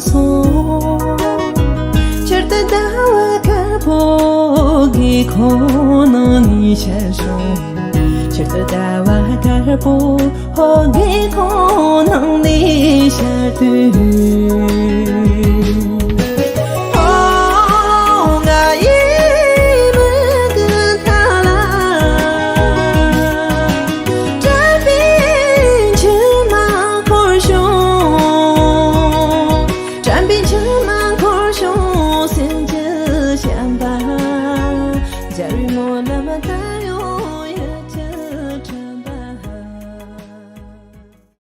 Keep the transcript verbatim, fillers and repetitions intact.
སོང་། ཆར་དུ་ཟླ་བ་དཀར་པོ་གི་ཁོང་ནང་ནས་ཤར་སོང་། ཆར་དུ་ཟླ་བ་དཀར་པོ་གི་ཁོང་ནང་ནས་ཤར་དུས། ཨོ། ང་ཡི་མིག་གི་མཐའ་ལ་དྲན་པའི་མཆི་མ་འཁོར་བྱུང་། དྲན་པའི་མཆི་མ་འཁོར་བྱུང་། སེམས་ཀྱི་བྱམས་པ་འཇའ་རིས་སྨོན་ལམ་ལྟར།